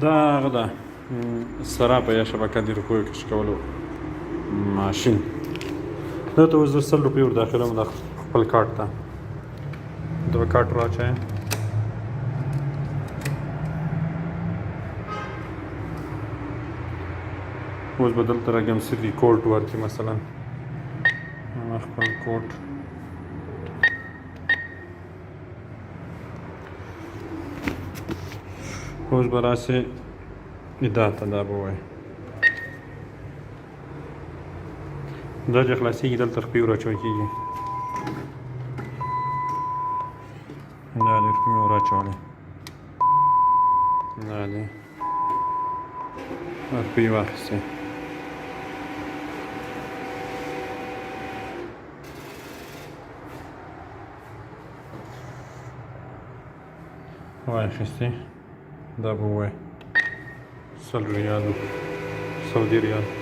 دا هغه ده سراپه یا شبکه د روپیو کش کولو ماشین. دا ته اوس زه 100 روپۍ ور داخلوم د خپل کارت ته. دا به کارت راچوم. اوس به دلته راګم سری کوډ ورکړي، مثلا ما خپل کوډ اوس به راسې دا ته دا به وایي دا چې خلاصېږي دلته روپۍ ور اچول کېږي. دا دی روپۍ مې ور اچولې، دا دی روپۍ واخیستې. واخیستې، دا به ووایي 100 ریال، سعودي ریال.